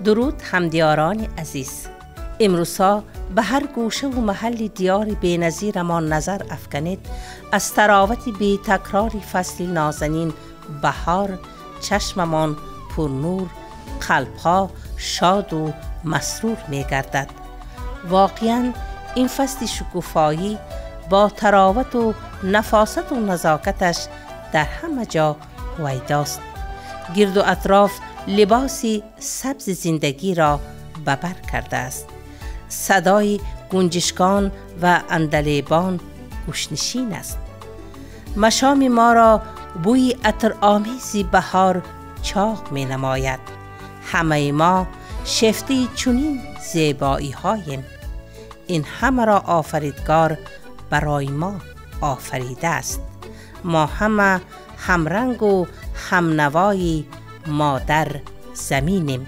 Дуруд, ҳамдиёрони азиз. Имрӯзҳо ба ҳар гӯшаву маҳалли диёри беназирамон назар афканед, аз таровати бетакрори фасли нозанин баҳор чашмамон пурнур, қалбҳо шоду масрур мегардад. Воқеан ин фасли шукуфоӣ бо таровату нафосату назокаташ дар ҳама ҷо ҳувайдост. Гирду атроф либоси сабзи зиндагиро ба бар кардааст. Садои гунҷишкон ва андалебон гӯшнишин аст. Машоми моро бӯи атромези баҳор чоқ менамояд. Ҳамаи мо шефтаи чунин зебоиҳоем. Ин ҳамаро офаридгор барои мо офаридааст. Мо ҳама ҳамрангу ҳамнавои модар заминем.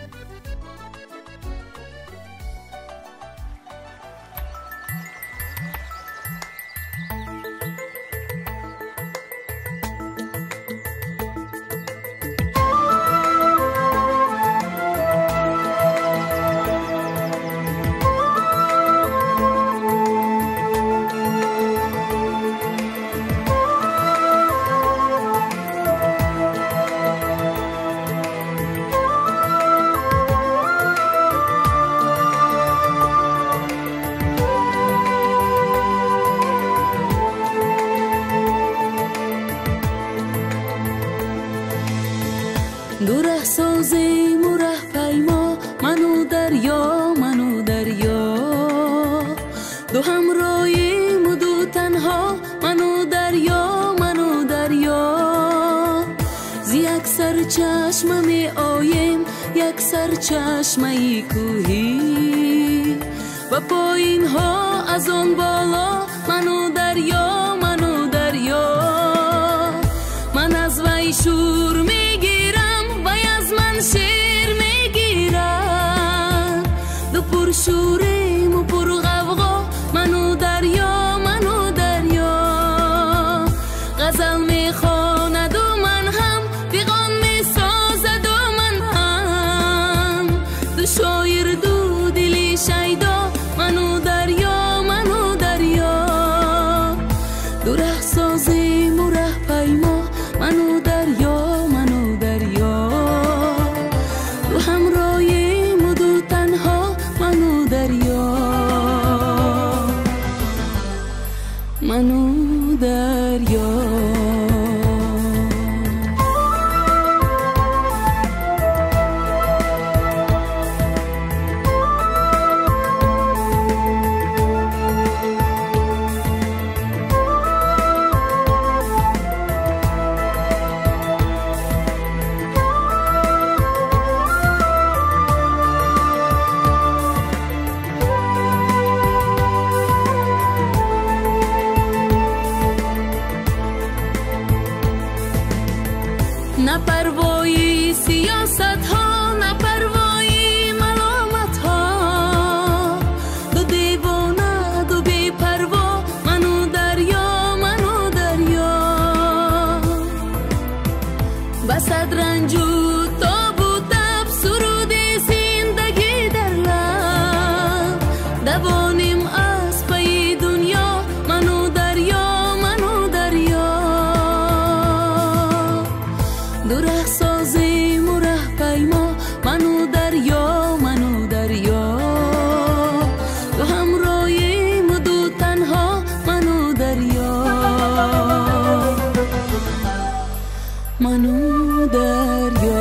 Ду раҳсозему раҳпаймо, ману дарё, ману дарё. Ду ҳамроҳиму ду танҳо, ману дарё, ману дарё. Зи як сарчашма меоем, як сарчашмаи кӯҳӣ. Ва поинҳо аз он боло, ману дарё, ману дарё. Ман аз вай шур мегирам, вай аз ман шер мегирад. Ду пуршӯрему пурғавғо, ману дарё, ману дарё. Ғазал мехонаду ман ҳам, фиғон месозаду ман ҳам. Ду шоир, ду дили шайдо, ману дарё, ману дарё. Ду раҳсозему раҳпаймо, ману дарё, ману дарё. Ду ҳамроҳиму ду танҳо, ману дарё, ману дарё. На парвои сиёсатҳо, на парвои маломатҳо. Ду девона, ду бепарво, ману дарё, ману дарё. Ба сад ранҷу тобу таб, суруди зиндагӣ дар лаб. Давонем аз пайи дунё, ману дарё, ману дарё. Ду раҳсозему раҳпаймо, ману дарё, ману дарё. Ду ҳамроҳиму ду танҳо, ману дарё, ману дарё.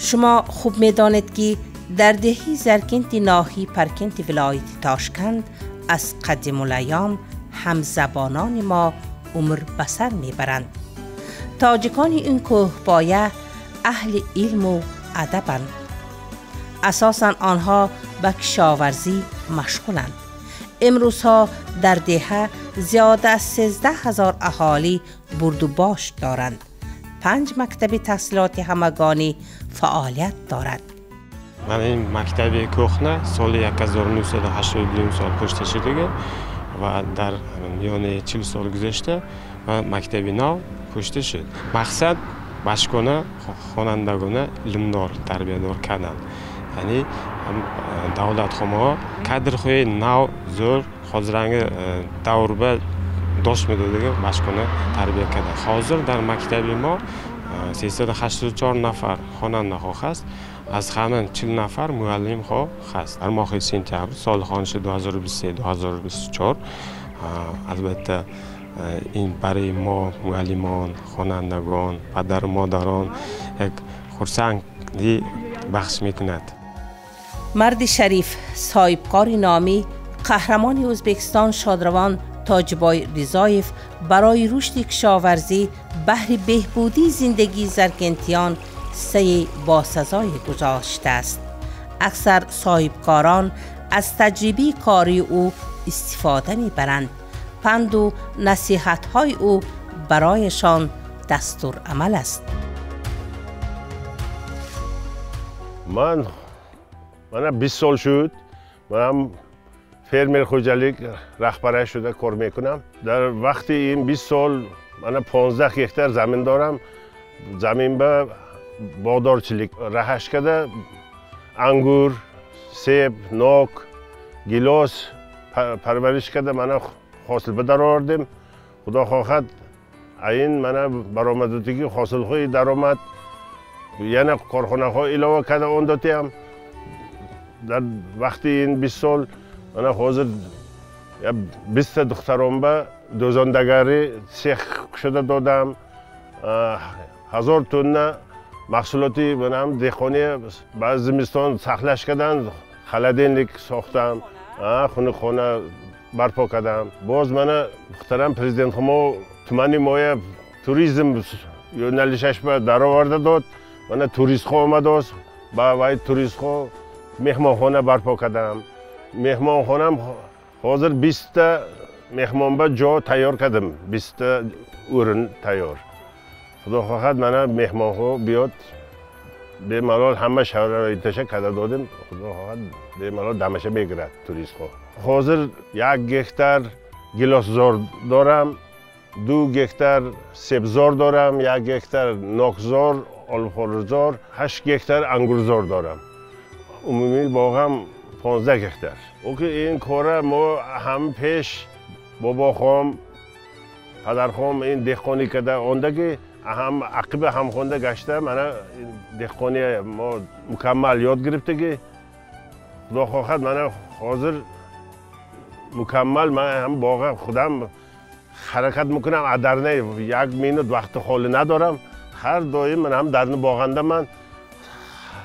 Шумо хуб медонед, ки дар деҳи Заркенти ноҳияи Паркенти вилояти Тошканд аз қадимулайём ҳамзабонони мо умр ба сар мебаранд. Тоҷикони ин кӯҳпоя аҳли илму адабанд. Асосан онҳо ба кишоварзӣ машғуланд. Имрӯзҳо дар деҳа зиёда аз 13 ҳазор аҳолӣ бурдубош доранд. 5 мактаби таҳсилоти ҳамагонӣ фаъолият дорад. Mana ин мактаби кӯҳна соли 1982 сол кушта шудага ва дар миёни 40 сол гузашта ва мактаби нав кушта шуд. Мақсад башкона хонандагона илмдор тарбиядор кардан. Ya'ni davlat humo kadrҳои нав zo'r hozirgi davrga dosh medodagi bashkona tarbiya кардан. Hozir дар мактаби мо 384 нафар хонандаҳо ҳаст. Аз ҳамин 40 нафар муаллимҳо ҳаст. Дар моҳи сентябр соли хониши 2023-2024 албатта ин барои мо муаллимон, хонандагон, падару модарон як хурсандӣ бахш мекунад. Марди шариф, соҳибкори номӣ, қаҳрамони Ӯзбекистон шодравон Тоҷибой Ризоев барои рушди кишоварзӣ баҳри беҳбудии зиндагии заркентиён ҳиссаи босазое гузоштааст. Аксар соҳибкорон аз таҷрибаи кории ӯ истифода мебаранд. Панду насиҳатҳои ӯ барояшон дастурамал аст. Ман мана 20 сол шуд, манам фермер хоҷалик раҳбараш шуда кор мекунам. Дар вақти ин 20 сол мана 15 гектар замин дорам. Замин ба боғдорчилик раҳаш карда ангур, себ, нок, гилос парвариш карда мана ҳосил ба даровардем. Худо хоҳад ин мана баромадотиги ҳосилҳои даромад яна корхонаҳо илова карда он дотиам. Дар вақти ин 20 сол мана ҳозир 20 та духтаронба дӯзондагарӣ сех кушода додам. 1000 тонна маҳсулоти манам деҳқонӣ ба зимистон сахлаш кардан, холодильник сохтам, хунукхона барпо кардам. Боз мана муҳтарам президент мо тумани моя туризм yo'nalishаш ба дароварда дод. Мана туристҳо омадост, ба вай туристҳо меҳмонхона барпо кардам. Меҳмонхонам ҳозир 20 та меҳмонба ҷо тайёр кардам, 20 та o'rin тайёр. Худо хоҳад мана меҳмонҳо биёд, бемалол ҳама шароиташа карда додем. Худо хоҳад бемалол дамаша мегирад туристҳо. Ҳозир 1 гектар гилосзор дорам, 2 гектар себзор дорам, 1 гектар нокзор, олухӯрзор, 8 гектар ангурзор дорам. Умумии боғам 15 гектар. Оки ин кора мо ҳам пеш бобохом, падархом ин деҳқонӣ карда ондаги ҳам ақиба ҳамхонда гашта мана деҳқонӣ мо мукаммал ёд гирифтаги. Худо хоҳад мана ҳозир мукаммал ман ҳам боға худам ҳаракат мекунам, адарна як минут вақти холӣ надорам. Ҳар доим ман ҳам дарни боғандаман.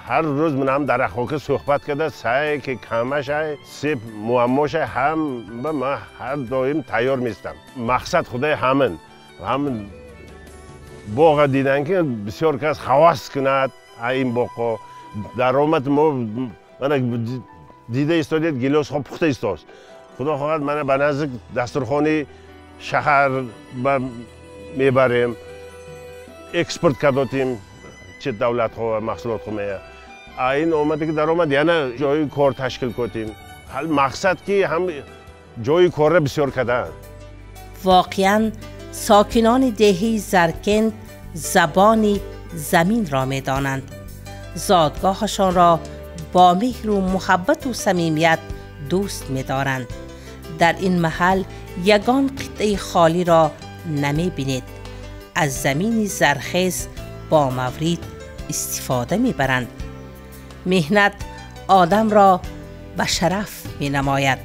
Ҳар рӯз ман ҳам дарахтҳо суҳбат карда, сай ки камашай, себ муаммошай, ҳам ман ҳар доим тайёр местам. Мақсад худаи ҳамин. Ҳамин боға дидан ки бисёр кас ҳавас кунад ин боғҳо. Даромад мо мана дида истодед, гилосҳо пухта истост. Худо хоҳад мана ба наздик дастурхони шаҳар ба мебарем, экспорт кардотем чет давлатҳо ва маҳсулотҳо мея. Ин омаде ки даромад яна ҷои кор ташкил кардем. Мақсад ки ҳам ҷои корра бисёр кардан. Воқеан сокинони деҳаи Заркент забони заминро медонанд. Зодгоҳашонро бо меҳру муҳаббату самимият дӯст медоранд. Дар ин маҳал ягон қитъаи холиро намебинед. Аз замини зархез бо маврид истифода мебаранд. Меҳнат одамро ба шараф менамояд.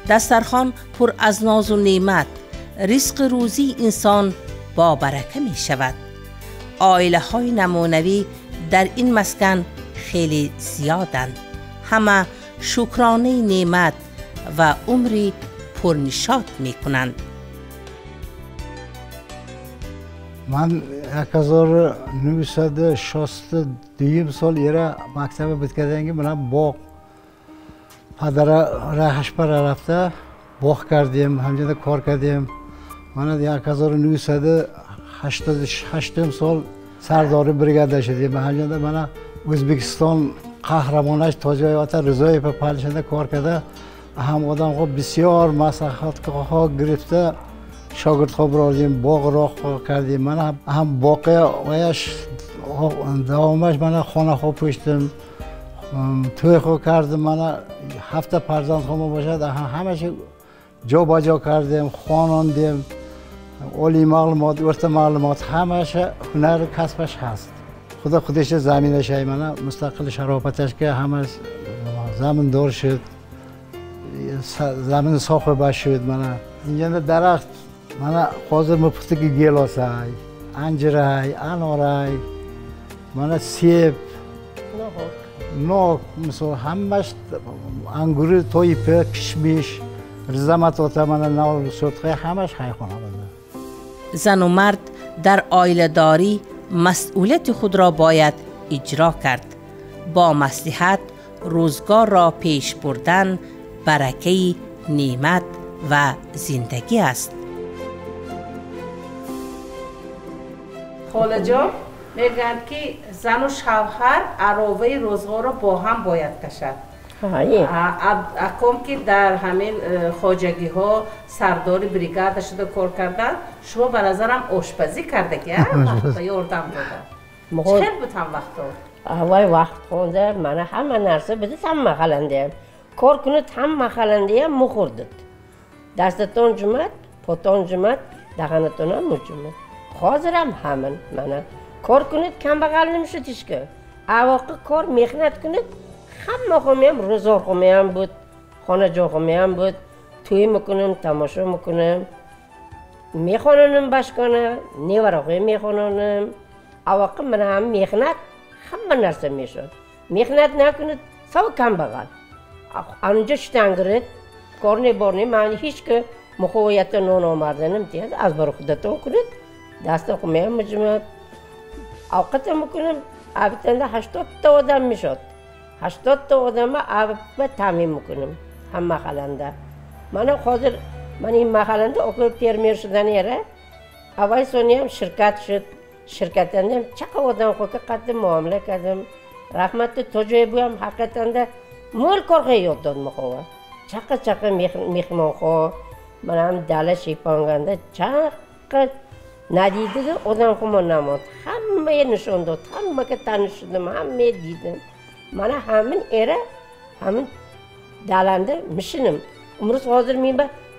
Дастархон пур аз нозу неъмат, ризқи рӯзии инсон бо барака мешавад. Оилаҳои намунавӣ дар ин маскан хеле зиёданд. Ҳама шукронаи неъмат ва умри пурнишот мекунанд. Ман 1962 сол era maktabi bitgandan keyin mana bog' padara rahashpar рафта боғ кардем, ҳамҷода кор кардем. Mana 1988 сол сардори бригада шудем. Ҳамҷода mana O'zbekiston қаҳрамонаш Tojoy ota Rizoyev palishada кор карда, ҳам одамҳо бисёр маслиҳатҳо гирифта шогирдҳо бирордем, боғроқ кардем. Mana ҳам боқия ояш давомаш mana хонаҳо пӯштем, тӯйҳо кардем. Mana ҳафта фарзандҳомо бошад, ҳамаша ҷо-ба-ҷо кардем, хонондем. Олий маълумот, o'rta маълумот, ҳамаша ҳунари касбаш ҳаст. Худо худиша заминашай, mana mustaqil sharofatashga hamma zamindor shud, zamin sohiba shud. Mana injanda daraxt, mana hozir mupixtiki gelosay, anjiray, anoray, mana seb, nok, misol hammasi anguri, toipa, kishmish, rizamat ota, mana nov so'tqa hammasi hayxonada. Зану мард дар оиладорӣ масъулияти худро бояд иҷро кард. Бо маслиҳат рӯзгорро пеш бурдан баракаи неъмат ва зиндагӣ аст. Холаҷон, мегӯянд ки зану шавҳар ароваи рӯзгорро бо ҳам бояд кашад. Аком ки дар ҳамин хоҷагиҳо сардори бригада шуда кор кардан, шумо ба назарам ошпазӣ кардаги, вақт ёрдам дода. Чӣ хел буд ҳам вақтҳо? Вай вақт хонда, мана ҳама нарса бидид, ҳам маҳалландаям. Кор кунид, ҳам маҳалландаям мухӯрдид. Дастатон ҷумад, потон ҷумад, даҳанатонам муҷумад. Ҳозирам ҳамин мана. Кор кунид, камбағал намешуд ҳеч ки. Авоқи кор меҳнат кунид, ҳама хомаям рӯзгорхомаям буд, хонаҷохомаям буд. Тӯй мекунем, тамошо мекунем, мехононем башкона, невароқе мехононем. Авоқи мана ҳам меҳнат ҳама нарса мешуд. Меҳнат накунид, сав камбағал. Анҷо шитан гирид, кор неборне, ман ҳеч ки муховията нон омарданам тияд, аз бари худатон кунид, даста хумаям муҷумад. Овқата мекунем, абитанда 80 та одам мешуд. 80 та одамма авба таъмин мекунем ҳам маҳалланда. Мана ҳозир мана ин маҳалланда ока фермер шудан era, аввал сониям ширкат шуд. Ширкатанда chaqa odam qo'ka qattiq muomala qildim. Rahmatli Tojoyev ham haqiqatanda mo'l korga yod dodmoqova. Chaqa-chaqa mehmonxo, mana ham dala sheponganda chaqa nadidigi odam xumon namod. Hammaga nishon dod, hammaga tanishdim, hammaga dedim. Mana hamin era, hamin dalanda mishinim. Umriz hozir men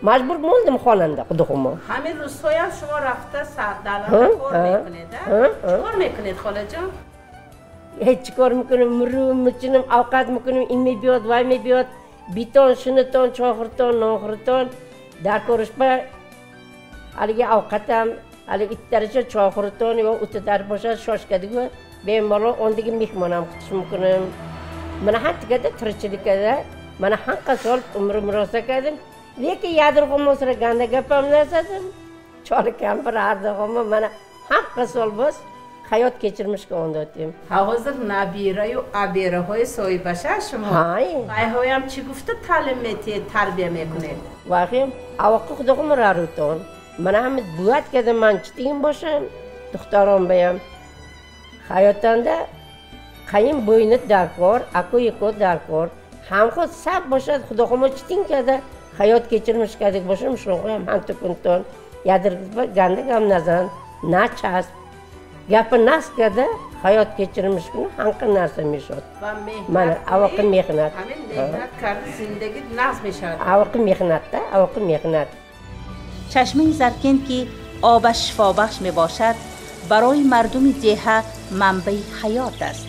majbur bo'ldim xonanda xudo xumo. Ҳамин рӯзҳоям шумо рафта даланда кор мекунед, а? Чӣ кор мекунед, холаҷон? Ҳеҷ чӣ кор мекунем, мурум, мичиним, овқат мекунем, ин мебиёд, вай мебиёд, битон, шинитон, чойхӯртон, нонхӯртон, дар коришба haligi ovqatam, haligi ittaricha choyxo'rton yo o'titar bosha shoshkadigu bemalol ondagi mehmon ham kutish mumkin. Mana hattigada tirikchilikada mana hanqa sol umrim rosa kadim. Lekin yadrg'im o'sirganda gapam narsadim. Choli kampir ardog'im mana hanqa sol боз hayot kechirmishga ondotim. Ha, hozir nabirayu abirahoy sohibasha шумо. Вайҳоям чӣ гуфта таълим метиҳед, тарбия мекунед? Вайҳоям авоқи худог'им рарутон. Mana ham buvat kada man chitigim bosham, duxtarom bayam. Hayotanda qayin bo'yni darkor, ako yeko darkor. Ham xud sab boshad, xudoxomo chiting kada hayot kechirmish kadik bosham, shunga ham ham tukunton. Yadir ganda gam nazan, na chasb. Gapi naskada hayot kechirmish kuni hanqa narsa meshod. Mana avoqi mehnat. Ҳамин mehnat карда зиндагӣ нағз мешавад. Avoqi mehnatda, avoqi mehnat. Чашмаи Заркент ки обаш шифобахш мебошад, барои мардуми деҳа манбаи ҳаёт аст.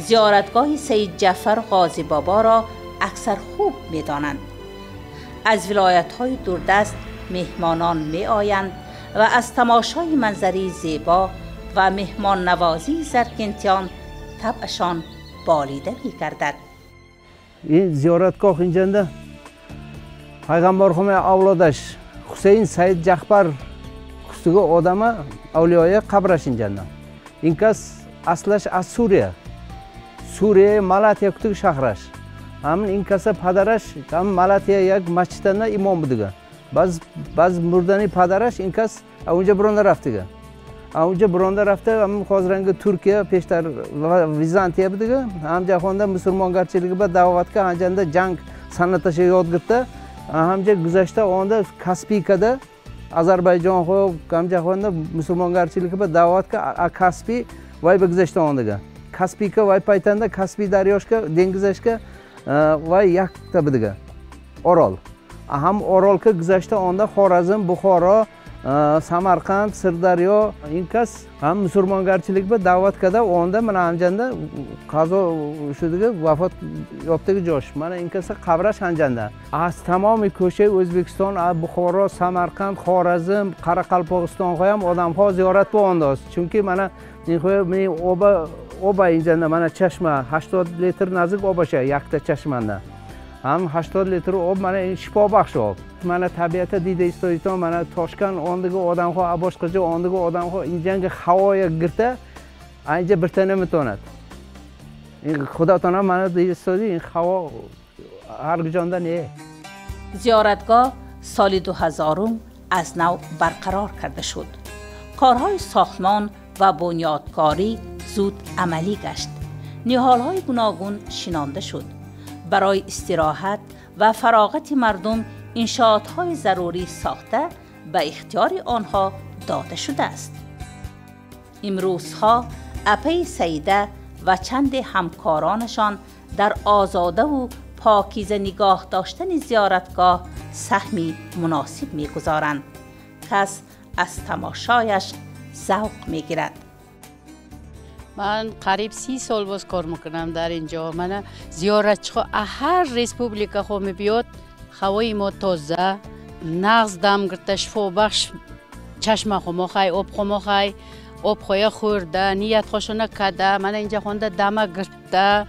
Зиёратгоҳи Саид Ҷаъфар Ғозибоборо аксар хуб медонанд. Аз вилоятҳои дурдаст меҳмонон меоянд ва аз тамошои манзараи зебо ва меҳмоннавозии заркентиён табъашон болида мегардад. Ин зиёратгоҳ инҷанда пайғамбархонаи авлодаш Ҳусейн Саид Ҷаъфар Кутуга одама авлиёя қабраш инҷанда. Инкас аслаш аз Сурия. Сурия Малатия кутуга шаҳраш. Ҳамин инкаса падараш ҳам Малатия як масҷиданда имом будига. Баъз мурдани падараш инкас унҷа биронда рафтига. Унҷа биронда рафта ҳамин ҳозиранги Туркия пештар Византия будига. Ҳам ҷаҳонда мусулмонгарчилigi ба даъватга анҷанда ҷанг санъаташа ёд гирифта. Ҳамҷа гузашта онда Каспийкада Озарбойҷон ҳам ҷаҳонда мусулмонгарчилigi ба даъватга Каспий вай ба гузашта ондига. Каспийка вай пайтанда Каспий дарёшка dengizashga вай якта будига. Орол. Ҳам Оролка гузашта онда Xorazm, Buxoro, Samarqand, Sirdaryo инкас ҳам мусулмонгарchilik ба даъват карда онда mana anjanda qazo shudiga vafot yopdigi josh. Mana inkasa qabrash anjanda. Аз тамоми ko'sha O'zbekiston, Buxoro, Samarqand, Xorazm, Qoraqalpog'iston ham odamxo ziyorat bo'ldi. Chunki mana oba injanda mana chashma 80 litr nazik obasha yakta chashmanda. Ham 80 litr ob mana shifobaxsh ob. Mana tabiatda diyda istoyton mana Toshkent ondiga odamxo boshqacha ondiga odamxo injanga havoya girta ancha bir tana mitonat. Xudo taolo mana deydi havo har jonda ne. Ziyoratgoh соли 2000 аз нав барқарор карда шуд. Корҳои сохтмон ва бунёдкорӣ зуд амалӣ гашт. Ниҳолҳои гуногун шинонда шуд. Барои истироҳат ва фароғати мардум иншоотҳои зарурӣ сохта ба ихтиёри онҳо дода шудааст. Имрӯзҳо апаи Саида ва чанде ҳамкоронашон дар озодаву покиза нигоҳ доштани зиёратгоҳ саҳми муносиб мегузоранд. Кас аз тамошояш завқ мегирад. Ман қариб 30 сол боз кор мекунам дар инҷо. Мана зиёратчиҳо ҳар республикаҳо мебиёд, ҳавои мо тоза, нағз дам гирифта, шифобахш чашмаҳо мо хай, обҳо мо хай, обҳоя хӯрда, ниятҳошона када, мана инҷа хонда дама гирифта,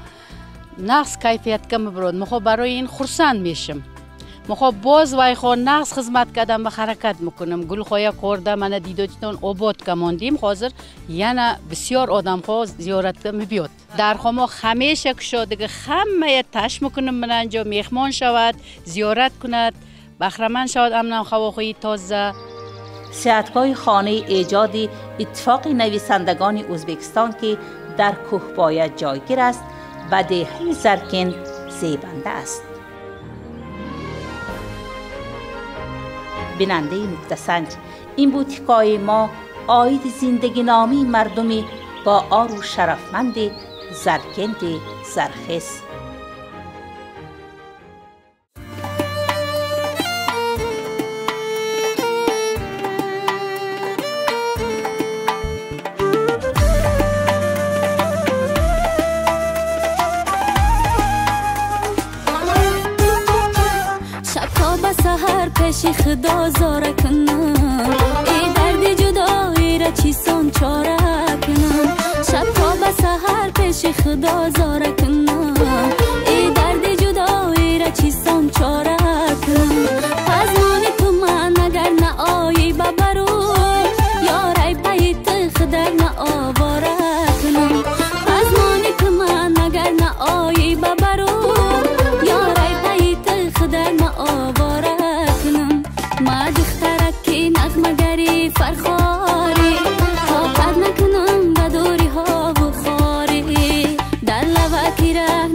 нағз кайфиятка мебарод. Мохо барои ин хурсанд мешим. Мохо боз вайхо нағз хизмат кардам ва ҳаракат мекунам. Гулхоя корда мана дидотитон обод камондим. Ҳозир яна бисёр одамҳо зиёратга мебиёд. Дарҳо мо ҳамеша кушодага, ҳамая таш мекунам мана инҷо меҳмон шавад, зиёрат кунад, баҳраманд шавад амнам ҳавоҳои тоза. Сиҳатгоҳи хонаи эҷоди иттифоқи нависандагони Ӯзбекистон ки дар Кӯҳбоя ҷойгир аст, ба деҳаи Заркент зебанда аст. Бинандаи нуктасанҷ, ин буд ҳикояи мо оиди зиндагиномии мардуми бо ору шарафманди Заркенти зархез. پیش خدا زاره کنم، ای درد جدایی را چیسان چاره کنم. شب تا به سحر پیش خدا زاره کنم، ای درد جدایی را چیسان چاره کنم. پزمان تو من اگر نه آیی ببرو، یارای پی تو خدر نه آواره کنم. پزمان تو من اگر نه آیی ببرو، یارای پی تو خدر نه آواره. ما دخترکی نغمه‌گری فرخاری، طاقت نکنم به دوری ها و خاری. در لبکی ره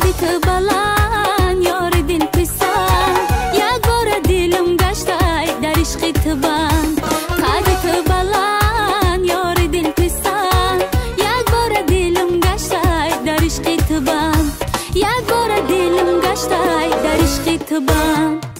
Қади ту баланд, ёри дилписанд, як бора дилам гаштай дар ишқи ту банд. Қади ту баланд, ёри дилписанд, як бора дилам гаштай дар ишқи ту банд. Як бора дилам гаштай дар ишқи ту банд.